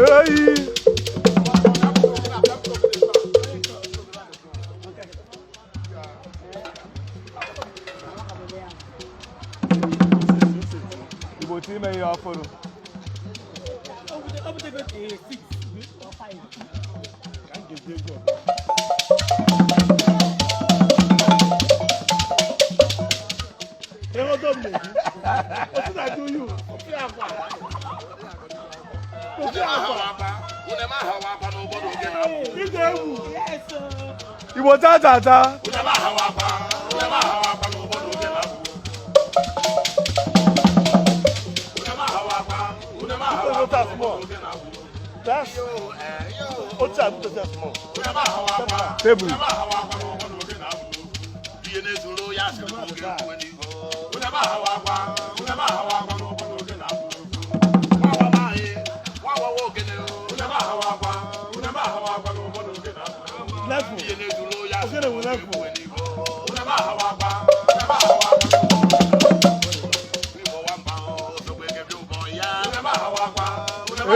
Eyi. Igbo ti ime ihe ọfụrụ. Igbo ta ta ta. Tebụl.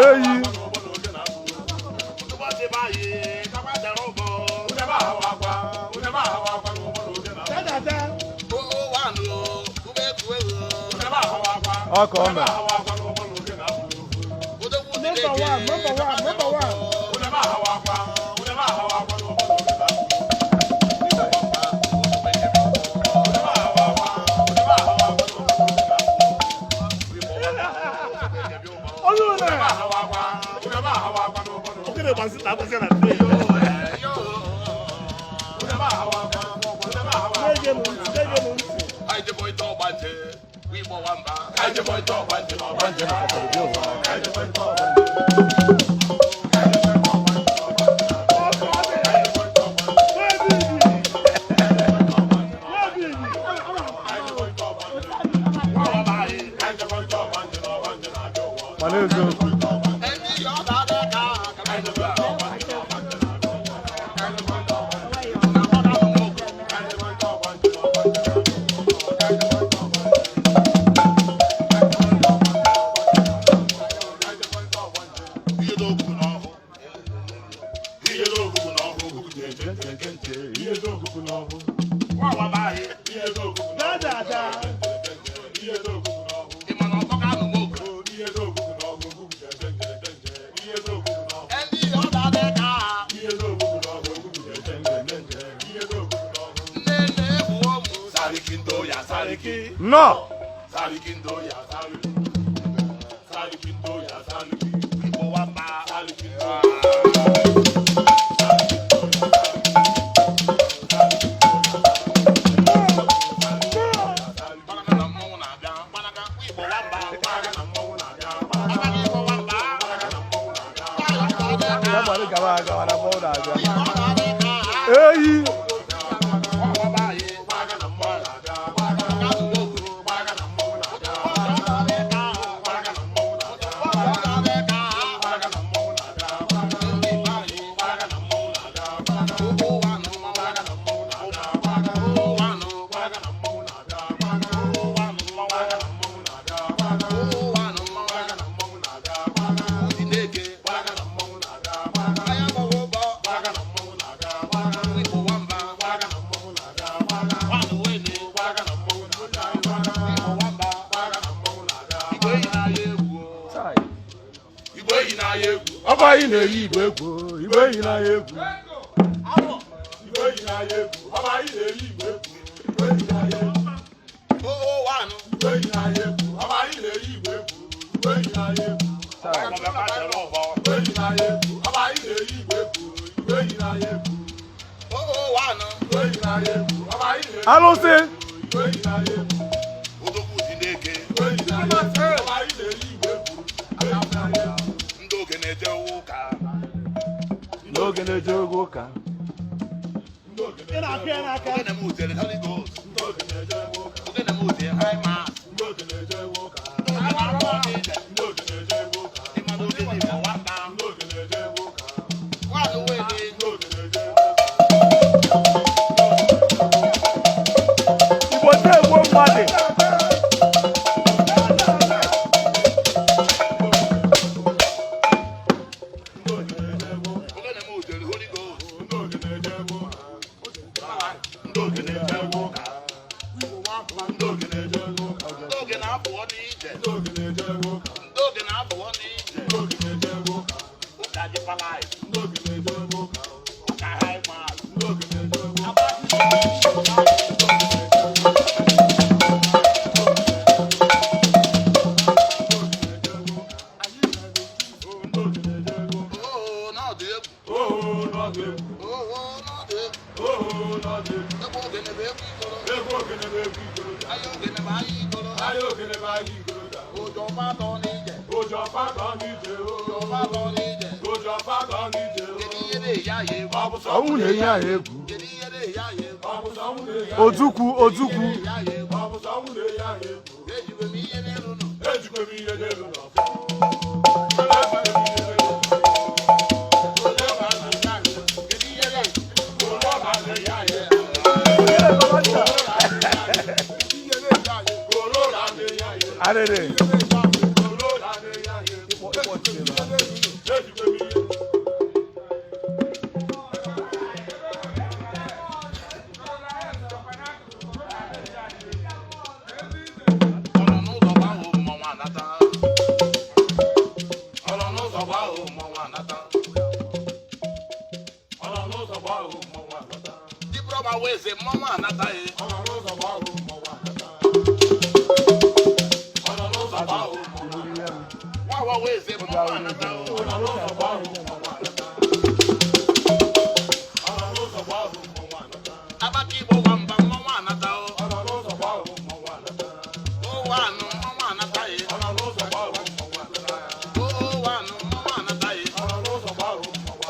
Eyi. Ọ ka ọ mere. Number one, number one, number one. Mana eziokwu. Nnọọ. Ya gbara gawa agawa na mmanwụ na-abịa. Eyi. Ọba anyị na-eyi igwe egwu, igwe eyi na-aya egwu. Igwe eyi na-aya egwu, ọba anyị na-eyi igwe egwu, igwe eyi na-aya egwu. Igwe eyi na-aya egwu, ọba anyị na-eyi igwe egwu, igwe eyi na-aya egwu. Igwe eyi na-aya egwu, ọba anyị na-eyi igwe egwu, igwe eyi na-aya egwu. Igwe eyi na-aya egwu, ọba anyị na-eyi Alụsị. Igwe eyi na-aya egwu. Igwe eyi na-aya egwu, ọba anyị na-eyi igwe egwu, igwe eyi na-aya egwu. N'oge na-eje oge ụka. Igbo te egbuo mmadụ. Oo, na ọ dị egwu. Oo, na ọ dị egwu. Egwu ogene bụ egwu ikoro. Ahịa ogene bụ ahịa ikoro. Ụjọ fatọ n'ije. Ụjọ fatọ n'ije. Kedu ihe na-eyi ahịa egwu? Ọnwụ na-eyi ahụ egwu. Kedu ihe na-eyi ahịa egwu? Ojukwu, Ojukwu. Na-eyi ahịa egwu. Ejikwa m ihe n'elu nụ. Ejikwa m ihe n'elu n'ọfọ. Kedu ihe na-eyi? Arịrị. Ọ nọ n'ụzọ gbaa mmọnwụ anata. Ọ nọ n'ụzọ gbaa mmọnwụ anata. Dibrọba wee sị mmọnwụ anata ye. Ọ nọ n'ụzọ gbaa mmọnwụ anata. Nwa awa wee sị mmọnwụ anata o. Abaka Igbo gwa mba mmọnwụ anata o. Ụwa anụ mmọnwụ anata ye. Ụwa anụ mmọnwụ anata ye.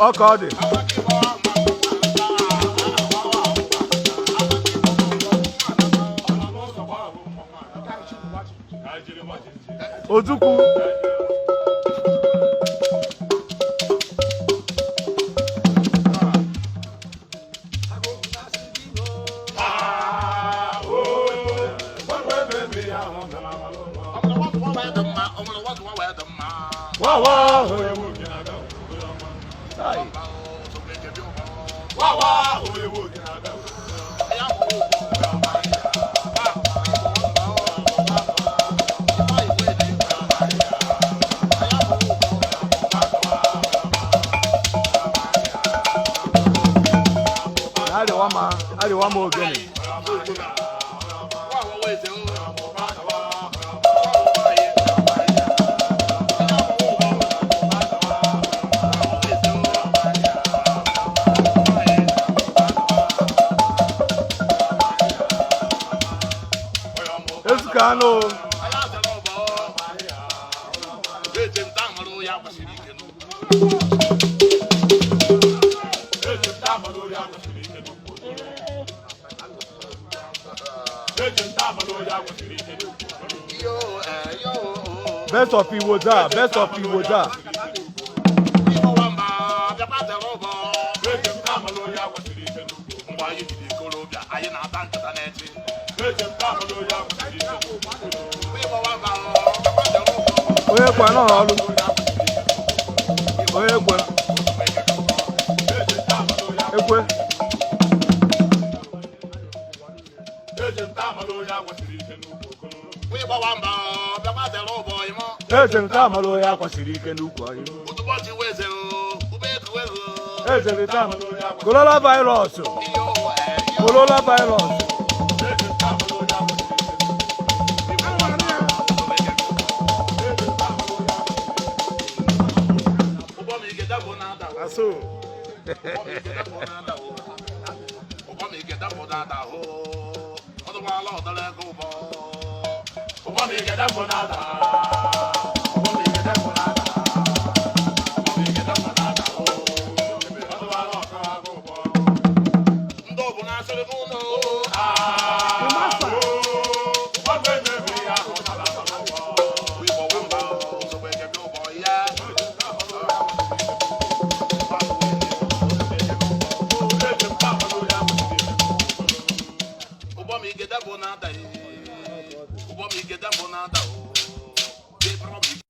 Ọ ka ọ dị. Abaka Igbo gwa mba mmọnwụ anata. Ojukwu. Ọ mụrụ nwatụ nwa wee dị mma, ọ mụrụ nwatụ nwa wee dị mma. Wa wa. Mba o, sogbu ekebi ụbọ. Ya bụ ụbọ. Arịwa ma, arịwa ma ogene. Ezuka anụ. Best of Iwoza, best of Iwoza. Mgbe anyị jiri ikorobịa, anyị na-ata nkata n'echi. Onye kwe nọ n'ọrụ. Onye kwe. Ekwe. Eje nke amara onye akwasiri ike n'ukwu ọhịa. Eje nke amara. Corona virus. Corona virus. Aso. Ndị ọbụla asịrị m ụlọ. Ụgbọ m ike dapụ na-ada.